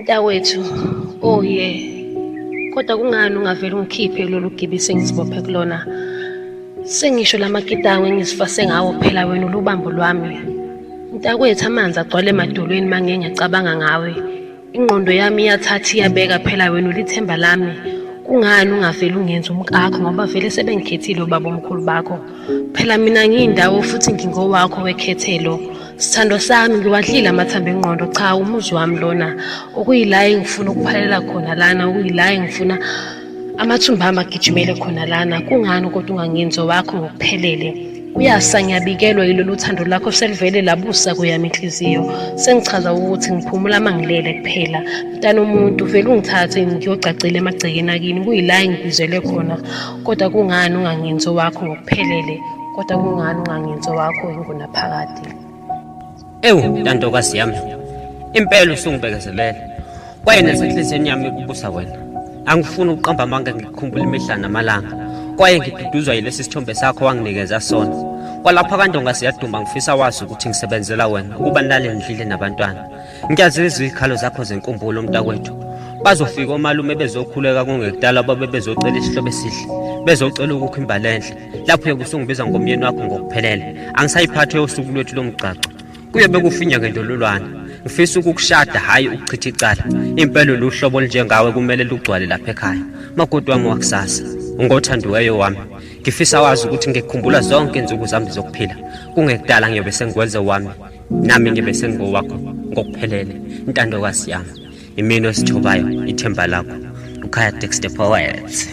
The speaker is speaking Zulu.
Mntakwethu, oh yeah. Kodwa kungani ungavele ungikhiphe kulolu gibe sengizibophe kulona? Sengisho lamakitawo engizifase ngawo phela wena ulubambo lwami. Mntakwethu amanzi agcwale emadolweni mangeke ngiyacabanga ngawe. Ingqondo yami iyathatha iyabeka phela wena ulithemba lami. Kungani ungavele ungenzi umkakho ngoba vele sebengikhethile ubaba omkhulu bakho. Phela mina ngiyindawo futhi ngingowakho wekhethelo. Sithando sami ngiwadlile amathambo engqondo cha umuzi wami lona okuyila engifuna ukuphalela khona lana okuyila engifuna amathumba ami agijimele khona lana kungani kodwa ungangenzi owakho ngokuphelele kuyasa ngiyabikelwa yilolu thando lakho selivele labusa kweyami inhliziyo sengichaza ukuthi ngiphumula uma ngilele kuphela mntana omuntu vele ungithathe ngiyogcagcela emagcekeni akini kuyila engibizelwe khona kodwa kungani ungangenzi owakho ngokuphelele kodwa kungani ungangenzi owakho ingunaphakade. Ewu ntandokazi yami, impela usungibekezelele kwaye nasenhliziyweni yami kubusa wena. Angifuni ukuqamba amanga, ngikukhumbula imihla namalanga, kwaye ngiduduzwa yilesi sithombe sakho wanginikeza sona. Kwalapha kaNdonga siyaduma, ngifisa wazi ukuthi ngisebenzela wena ukuba nilale nidlile nabantwana. Ngiyazizwa izikhalo zakho zenkumbulo mntakwethu. Bazofika omalume bezokhuleka kungekudala babe bezocela isihlobo esihle, bezocela ukukha imbali enhle. Lapho uyobe usungibiza ngomyeni wakho ngokuphelele. Angisayiphathi yosuku lwethu lomgcagco. Kuyobe kufinya ngendololwane. Ngifisa ukukushada hhayi ukuchitha icala. Impela luhlobo olunjengawe kumele lugcwale lapha ekhaya. Makoti wami wakusasa, ungothandiweyo wami. Ngifisa wazi ukuthi ngikukhumbula zonke izinsuku zami zokuphila. Kungekudala ngiyobe sengikwenze wami. Nami ngibe sengowakho ngokuphelele. Ntandokazi yami, imini osithobayo, ithemba lakho. Ukhaya Dexter Poet.